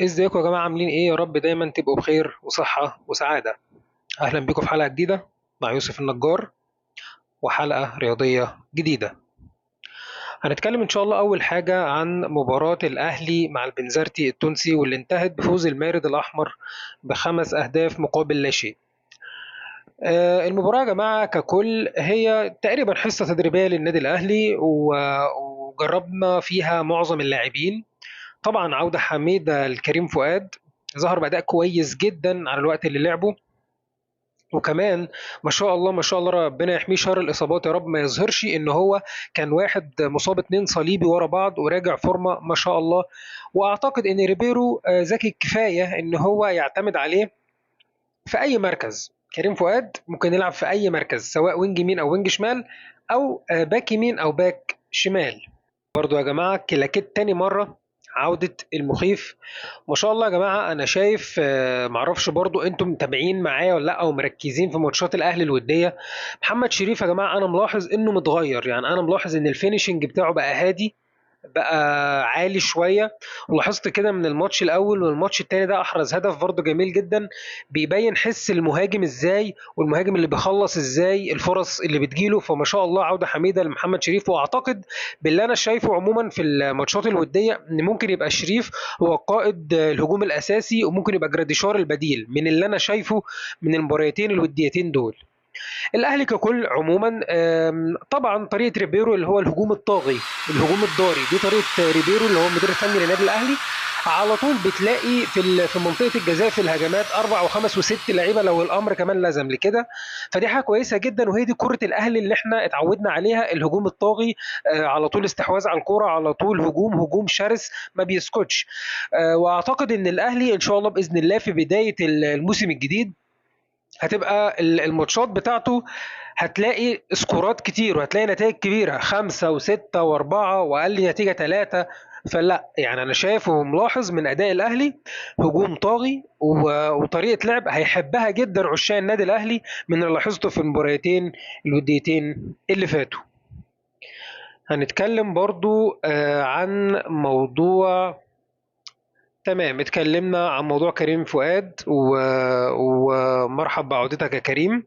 ازيكم يا جماعة، عاملين ايه؟ يا رب دايما تبقوا بخير وصحة وسعادة. اهلا بيكم في حلقة جديدة مع يوسف النجار وحلقة رياضية جديدة. هنتكلم ان شاء الله اول حاجة عن مباراة الاهلي مع البنزرتي التونسي واللي انتهت بفوز المارد الاحمر ب5 اهداف مقابل لا شيء. المباراة يا جماعة ككل هي تقريبا حصة تدريبية للنادي الاهلي وجربنا فيها معظم اللاعبين. طبعا عودة حميدة لكريم فؤاد ظهر بأداء كويس جدا على الوقت اللي لعبه، وكمان ما شاء الله ما شاء الله ربنا يحميه شر الإصابات يا رب، ما يظهرش إن هو كان واحد مصاب 2 صليبي ورا بعض وراجع فورمة ما شاء الله. وأعتقد إن ريبيرو ذكي كفاية إن هو يعتمد عليه في أي مركز. كريم فؤاد ممكن يلعب في أي مركز، سواء wing يمين أو wing شمال أو باك يمين أو باك شمال. برضو يا جماعة كلاكيت تاني مرة عودة المخيف ما شاء الله يا جماعة. أنا شايف، معرفش برضو أنتم متابعين معايا ولا لأ أو مركزين في ماتشات الأهلي الودية. محمد شريف يا جماعة أنا ملاحظ إنه متغير، يعني أنا ملاحظ إن ال finishing بتاعه بقى هادي، بقى عالي شوية. ولاحظت كده من الماتش الأول والماتش التاني ده أحرز هدف برضو جميل جدا، بيبين حس المهاجم إزاي والمهاجم اللي بيخلص إزاي الفرص اللي بتجيله. فما شاء الله عودة حميدة لمحمد شريف. وأعتقد باللي أنا شايفه عموما في الماتشات الودية إن ممكن يبقى شريف هو قائد الهجوم الأساسي، وممكن يبقى جراديشار البديل من اللي أنا شايفه من المباراتين الوديتين دول. الأهلي ككل عموما، طبعا طريقة ريبيرو اللي هو الهجوم الطاغي الهجوم الضاري، دي طريقة ريبيرو اللي هو المدير الفني للنادي الأهلي. على طول بتلاقي في منطقة الجزاء في الهجمات 4 و5 و6 لعيبة لو الأمر كمان لازم لكده، فدي حاجة كويسة جدا. وهي دي كرة الأهلي اللي احنا اتعودنا عليها، الهجوم الطاغي، على طول استحواذ على الكرة، على طول هجوم شرس ما بيسكتش. وأعتقد إن الأهلي إن شاء الله بإذن الله في بداية الموسم الجديد هتبقى الماتشات بتاعته هتلاقي سكورات كتير وهتلاقي نتائج كبيرة، 5 و6 و4 وأقل نتيجة 3. فلا يعني أنا شايف وملاحظ من أداء الأهلي هجوم طاغي وطريقة لعب هيحبها جدا عشاق النادي الأهلي من اللي لاحظته في المباراتين الوديتين اللي فاتوا. هنتكلم برضو عن موضوع، تمام، اتكلمنا عن موضوع كريم فؤاد ومرحب بعودتك يا كريم.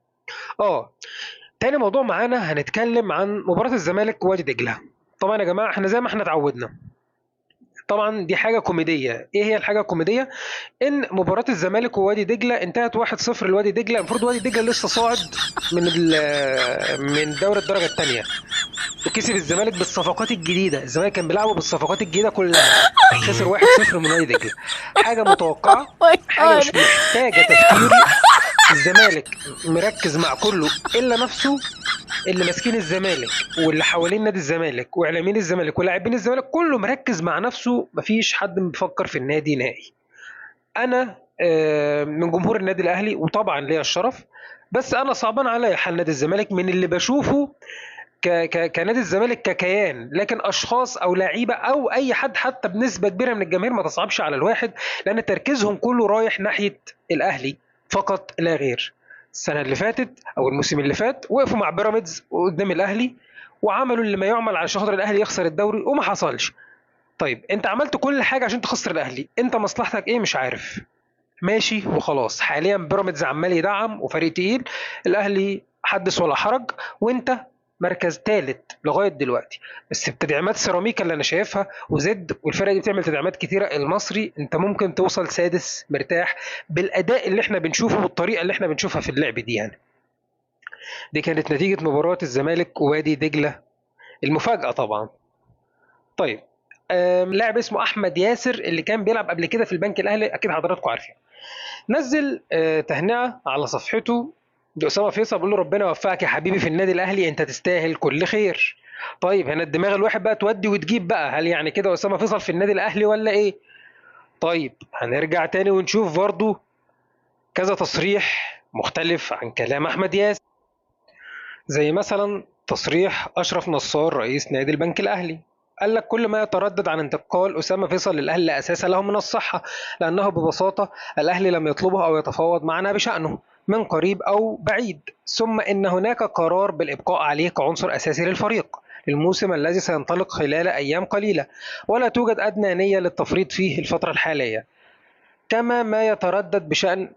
تاني موضوع معانا هنتكلم عن مباراة الزمالك ووادي دجلة. طبعا يا جماعة احنا زي ما احنا اتعودنا، طبعا دي حاجة كوميدية. ايه هي الحاجة الكوميدية؟ ان مباراة الزمالك ووادي دجلة انتهت 1-0 لوادي دجلة. المفروض وادي دجلة لسه صاعد من دوري الدرجة الثانية، وكسب الزمالك بالصفقات الجديدة. الزمالك كان بيلعبه بالصفقات الجديدة كلها، خسر 1-0 من وادي دجلة. حاجة متوقعة، حاجة مش محتاجة تفكير. الزمالك مركز مع كله إلا نفسه، اللي ماسكين الزمالك واللي حوالين نادي الزمالك وإعلاميين الزمالك ولاعبين الزمالك كله مركز مع نفسه، مفيش حد بيفكر في النادي نهائي. أنا من جمهور النادي الأهلي وطبعا ليا الشرف، بس أنا صعبان عليا حال نادي الزمالك من اللي بشوفه كنادي الزمالك ككيان، لكن أشخاص أو لعيبة أو أي حد حتى بنسبة كبيرة من الجماهير ما تصعبش على الواحد، لأن تركيزهم كله رايح ناحية الأهلي فقط لا غير. السنة اللي فاتت أو الموسم اللي فات وقفوا مع بيراميدز قدام الأهلي وعملوا اللي ما يعمل علشان خاطر الأهلي يخسر الدوري وما حصلش. طيب أنت عملت كل حاجة عشان تخسر الأهلي، أنت مصلحتك إيه؟ مش عارف، ماشي وخلاص. حاليا بيراميدز عمال يدعم وفريق تقيل، الأهلي حدث ولا حرج، وأنت مركز ثالث لغاية دلوقتي. بس بتدعيمات سيراميكا اللي انا شايفها وزد والفرقة دي بتعمل تدعيمات كتيرة، المصري انت ممكن توصل سادس مرتاح بالاداء اللي احنا بنشوفه والطريقة اللي احنا بنشوفها في اللعب دي. يعني دي كانت نتيجة مباراة الزمالك ووادي دجله المفاجاة طبعا. طيب لاعب اسمه احمد ياسر اللي كان بيلعب قبل كده في البنك الاهلي، اكيد حضراتكم عارفين، نزل تهنئة على صفحته لأسامة فيصل بيقول له ربنا يوفقك يا حبيبي في النادي الأهلي، أنت تستاهل كل خير. طيب هنا الدماغ الواحد بقى تودي وتجيب بقى، هل يعني كده أسامة فيصل في النادي الأهلي ولا إيه؟ طيب هنرجع تاني ونشوف برضو كذا تصريح مختلف عن كلام أحمد ياسر، زي مثلا تصريح أشرف نصار رئيس نادي البنك الأهلي، قال لك كل ما يتردد عن انتقال أسامة فيصل للأهلي لا أساس له من الصحة، لأنه ببساطة الأهلي لم يطلبه أو يتفاوض معنا بشأنه من قريب أو بعيد، ثم إن هناك قرار بالإبقاء عليه كعنصر أساسي للفريق للموسم الذي سينطلق خلال أيام قليلة، ولا توجد أدنى نية للتفريط فيه الفترة الحالية. كما ما يتردد بشأن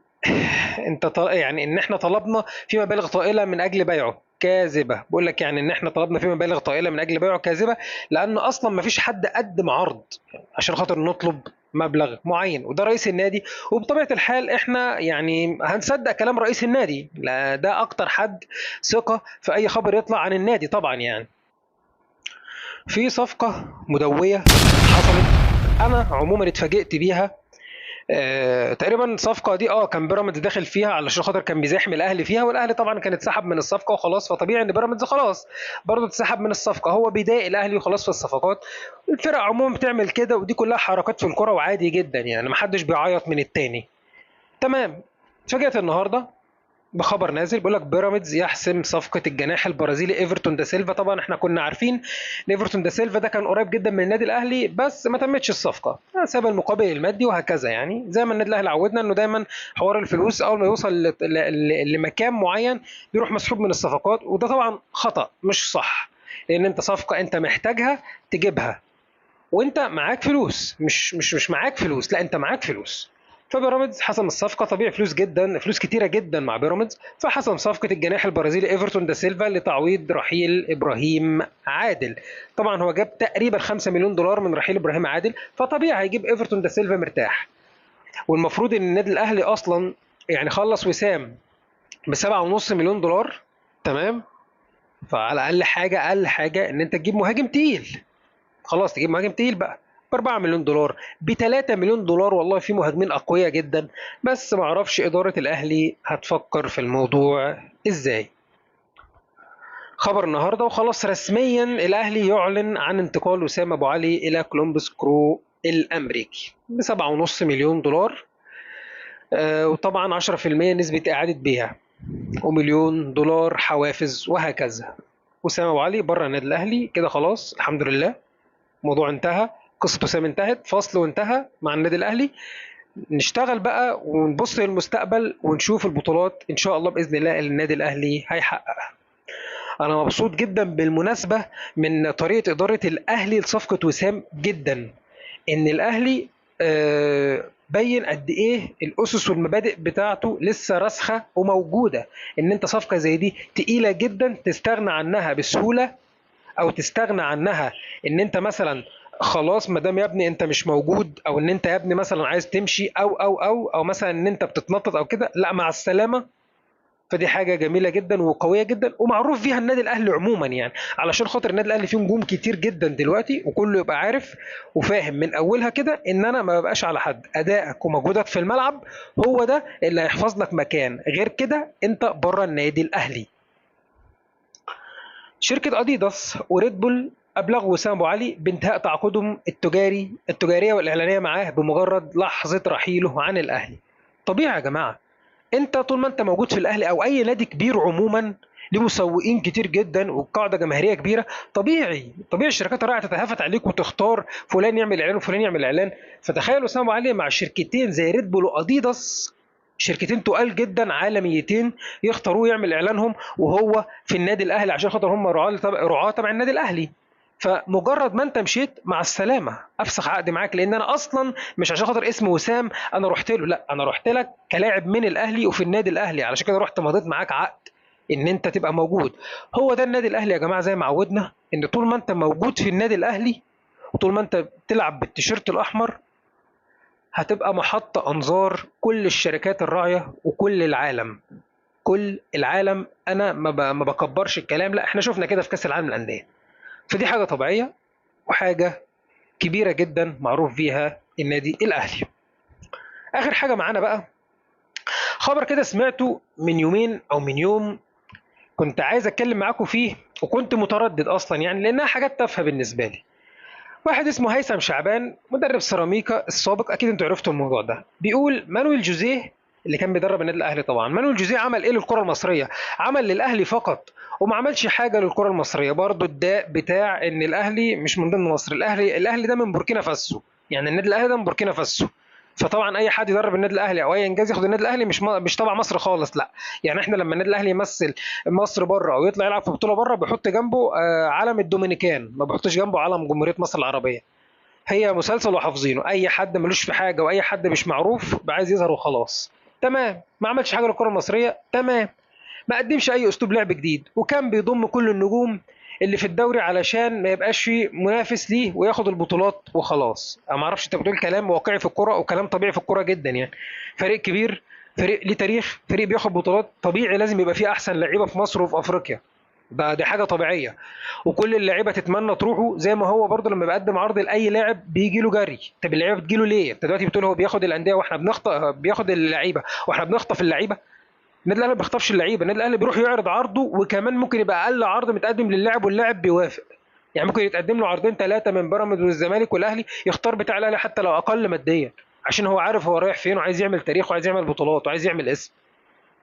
انت يعني ان احنا طلبنا في مبالغ طائلة من اجل بيعه، كاذبة. بقول لك يعني ان احنا طلبنا في مبالغ طائلة من اجل بيعه كاذبة، لان اصلا ما فيش حد قدم عرض عشان خاطر نطلب مبلغ معين، وده رئيس النادي، وبطبيعة الحال احنا يعني هنصدق كلام رئيس النادي، لا ده اكتر حد ثقة في اي خبر يطلع عن النادي طبعا. يعني في صفقة مدويه حصلت انا عموما اتفاجئت بيها، تقريبا الصفقة دي كان بيراميدز داخل فيها علشان خاطر كان بيزاحم الاهلي فيها، والاهلي طبعا كان اتسحب من الصفقة وخلاص، فطبيعي ان بيراميدز خلاص برضه اتسحب من الصفقة، هو بيضايق الاهلي وخلاص في الصفقات. الفرق عموما بتعمل كده، ودي كلها حركات في الكره وعادي جدا، يعني محدش بيعيط من التاني. تمام. اتفاجئت النهارده بخبر نازل بيقول لك بيراميدز يحسم صفقة الجناح البرازيلي ايفرتون دا سيلفا. طبعا احنا كنا عارفين ان ايفرتون دا سيلفا ده كان قريب جدا من النادي الاهلي، بس ما تمتش الصفقة بسبب المقابل المادي وهكذا. يعني زي ما النادي الاهلي عودنا انه دايما حوار الفلوس اول ما يوصل لمكان معين بيروح مسحوب من الصفقات، وده طبعا خطا مش صح، لان انت صفقة انت محتاجها تجيبها وانت معاك فلوس، مش مش مش معاك فلوس، لا انت معاك فلوس. فبيراميدز حسم الصفقة، طبيعي فلوس جدا، فلوس كتيرة جدا مع بيراميدز، فحسم صفقة الجناح البرازيلي ايفرتون دا سيلفا لتعويض رحيل ابراهيم عادل. طبعا هو جاب تقريبا 5 مليون دولار من رحيل ابراهيم عادل، فطبيعي هيجيب ايفرتون دا سيلفا مرتاح. والمفروض ان النادي الاهلي اصلا يعني خلص وسام ب 7.5 مليون دولار، تمام، فعلى اقل حاجة، اقل حاجة ان انت تجيب مهاجم تقيل، خلاص تجيب مهاجم تقيل بقى ب 4 مليون دولار، ب 3 مليون دولار، والله في مهاجمين اقوياء جدا، بس ما اعرفش ادارة الاهلي هتفكر في الموضوع ازاي. خبر النهارده وخلاص رسميا الاهلي يعلن عن انتقال وسام ابو علي الى كولومبوس كرو الامريكي ب 7.5 مليون دولار، وطبعا 10% نسبه اعاده بيع، ومليون دولار حوافز وهكذا. وسام ابو علي بره النادي الاهلي كده خلاص، الحمد لله الموضوع انتهى، قصة وسام انتهت، فصل وانتهى مع النادي الأهلي. نشتغل بقى ونبص للمستقبل ونشوف البطولات إن شاء الله بإذن الله اللي النادي الأهلي هيحققها. أنا مبسوط جدا بالمناسبة من طريقة إدارة الأهلي لصفقة وسام جدا، إن الأهلي بين قد إيه الأسس والمبادئ بتاعته لسه راسخة وموجودة، إن أنت صفقة زي دي تقيلة جدا تستغنى عنها بسهولة، أو تستغنى عنها إن أنت مثلا خلاص ما دام يا ابني انت مش موجود، او ان انت يا ابني مثلا عايز تمشي، او او او او مثلا ان انت بتتنطط او كده، لا مع السلامة. فدي حاجة جميلة جدا وقويه جدا ومعروف فيها النادي الاهلي عموما، يعني علشان خاطر النادي الاهلي فيه نجوم كتير جدا دلوقتي، وكله يبقى عارف وفاهم من اولها كده ان انا ما ببقاش على حد، ادائك ومجهودك في الملعب هو ده اللي هيحفظ لك مكان، غير كده انت بره النادي الاهلي. شركة اديداس وريد بول أبلغوا وسام أبو علي بانتهاء تعاقدهم التجارية والإعلانية معاه بمجرد لحظة رحيله عن الأهلي. طبيعي يا جماعة، أنت طول ما أنت موجود في الأهلي أو أي نادي كبير عموما ليه مسوقين كتير جدا وقاعدة جماهيرية كبيرة، طبيعي الشركات الراعية تتهافت عليك وتختار فلان يعمل إعلان وفلان يعمل إعلان. فتخيل وسام أبو علي مع شركتين زي ريد بول وأديداس، شركتين تقال جدا عالميتين، يختاروه يعمل إعلانهم وهو في النادي الأهلي عشان خاطر هم رعاة تبع النادي الأهلي. فمجرد ما انت مشيت مع السلامة افسخ عقد معاك، لان انا اصلا مش عشان خاطر اسم وسام انا رحت له، لا انا رحت لك كلاعب من الاهلي وفي النادي الاهلي، علشان كده رحت مضيت معاك عقد ان انت تبقى موجود. هو ده النادي الاهلي يا جماعة، زي ما عودنا ان طول ما انت موجود في النادي الاهلي وطول ما انت بتلعب بالتيشيرت الاحمر هتبقى محط انظار كل الشركات الراعيه وكل العالم، كل العالم. انا ما بكبرش الكلام، لا احنا شفنا كده في كاس العالم للاندية. فدي حاجة طبيعية وحاجة كبيرة جدا معروف فيها النادي الأهلي. آخر حاجة معانا بقى خبر كده سمعته من يومين أو من يوم، كنت عايز أتكلم معاكم فيه وكنت متردد أصلا يعني لأنها حاجات تافهة بالنسبة لي. واحد اسمه هيثم شعبان مدرب سيراميكا السابق، أكيد أنتوا عرفتوا الموضوع ده، بيقول مانويل جوزيه اللي كان بيدرب النادي الأهلي، طبعا مانويل جوزيه عمل إيه للكرة المصرية؟ عمل للأهلي فقط وما عملش حاجة للكرة المصرية. برضو الداء بتاع ان الاهلي مش من ضمن مصر، الاهلي ده من بوركينا فاسو، يعني النادي الاهلي ده من بوركينا فاسو، فطبعا اي حد يدرب النادي الاهلي او اي انجاز ياخد النادي الاهلي مش تبع مصر خالص، لا يعني احنا لما النادي الاهلي يمثل مصر بره او يطلع يلعب في بطوله بره بيحط جنبه علم الدومينيكان، ما بيحطش جنبه علم جمهورية مصر العربية. هي مسلسل وحافظينه، اي حد ملوش في حاجة واي حد مش معروف بقى عايز يظهر وخلاص. تمام، ما عملش حاجة للكرة المصرية، تمام، ما قدمش اي اسلوب لعب جديد، وكان بيضم كل النجوم اللي في الدوري علشان ما يبقاش في منافس ليه وياخد البطولات وخلاص. انا ما اعرفش، انت بتقول كلام واقعي في الكورة وكلام طبيعي في الكورة جدا يعني. فريق كبير، فريق ليه تاريخ، فريق بياخد بطولات، طبيعي لازم يبقى فيه احسن لعيبة في مصر وفي افريقيا، ده دي حاجة طبيعية، وكل اللعيبة تتمنى تروحه. زي ما هو برضه لما بيقدم عرض لاي لاعب بيجي له جري. طب اللعيبة بتجي له ليه؟ انت دلوقتي بتقول هو بياخد الاندية واحنا بنخطف، بياخد اللعيبة واحنا بنخطف اللعيبة. النادي الاهلي ما بيخطفش اللعيبة، النادي الاهلي بيروح يعرض عرضه، وكمان ممكن يبقى اقل عرض متقدم للاعب واللاعب بيوافق. يعني ممكن يتقدم له عرضين 3 من بيراميدز والزمالك والاهلي، يختار بتاع الاهلي حتى لو اقل ماديا، عشان هو عارف هو رايح فين، وعايز يعمل تاريخ وعايز يعمل بطولات وعايز يعمل اسم.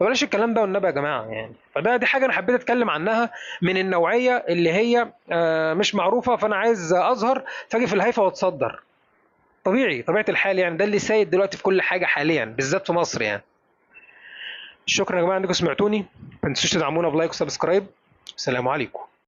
فبلاش الكلام ده والنبي يا جماعة يعني. فده دي حاجة انا حبيت اتكلم عنها من النوعية اللي هي مش معروفة، فانا عايز اظهر فاجي في الهيفا واتصدر. طبيعي، طبيعة الحال يعني، ده اللي سايد دلوقتي في كل حاجة حاليا بالذات في مصر يعني. شكرا يا جماعة انكم سمعتوني، ما تنسوش تدعمونا ب like و subscribe. السلام عليكم.